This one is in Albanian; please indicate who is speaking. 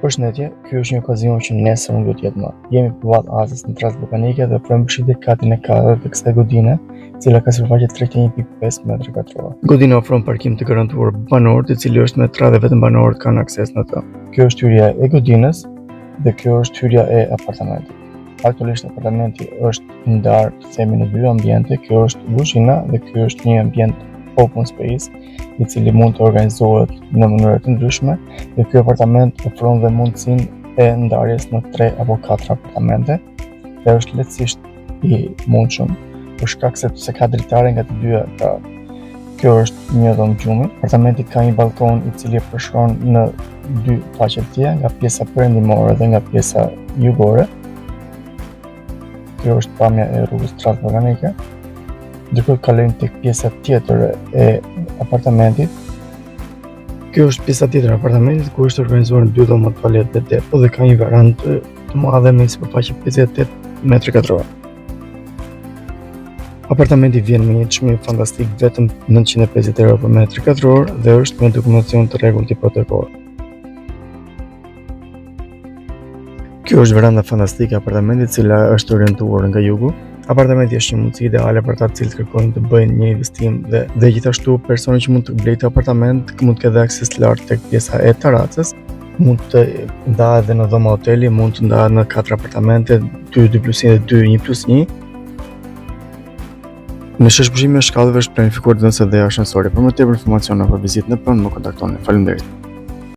Speaker 1: Përshëndetje, ky është një okazion që nesër nuk do të jetë më. Jemi përballë Azës në Transballkanike dhe ofrojmë për shitje katin e katërt të kësaj godine, e cila ka sipërfaqe 31.5 metra katror. Godina ofron parkim të garantuar banorët, i cili është me tra dhe vetëm banorët kanë akses në të. Kjo është hyrja e godinës dhe kjo është hyrja e apartamentit. Aktualisht apartamenti është i ndarë, të themi në dy ambiente, kjo është kuzhina dhe ky është një ambient open space, i cili mund të organizohet në mënyra të ndryshme dhe ky apartament ofron dhe mundësinë e ndarjes në 3 apo 4 apartamente dhe është lehtësisht i mundshëm për shkak se se ka dritare nga të dyja krahët. Kjo është një dhomë gjumi. Apartamenti ka një ballkon i cili e përshkon në dy faqe të tija, nga pjesa perëndimore dhe nga pjesa jugore. Kjo është pamja e rrugës transballkanike. Ndërkohë kalojmë tek pjesa tjetër e apartamentit. Kjo është pjesa tjetër e apartamentit ku është organizuar në dy dhoma tualet dhe depo dhe ka një verandë të madhe me sipërfaqe 58 metra katror. Apartamenti vjen me një çmim fantastik vetëm 950 euro për metër katror dhe është me dokumentacion të rregullt hipotekor. Kjo është veranda fantastike e apartamentit, e cila është orientuar nga jugu. Apartamenti është një mundësi ideale për ata të cilët kërkojnë të bëjnë një investim dhe dhe gjithashtu personi që mund të blejë këtë apartament mund të ketë akses të lartë tek pjesa e tarracës, mund të ndahet edhe në dhoma hoteli, mund të ndahet në katër apartamente, 2 2 plus 1 dhe 2 1 plus 1. Në sheshpushimin e shkallëve është planifikuar të vendoset dhe ashensori. Për më tepër informacion apo vizitë në pronë, më kontaktoni. Faleminderit.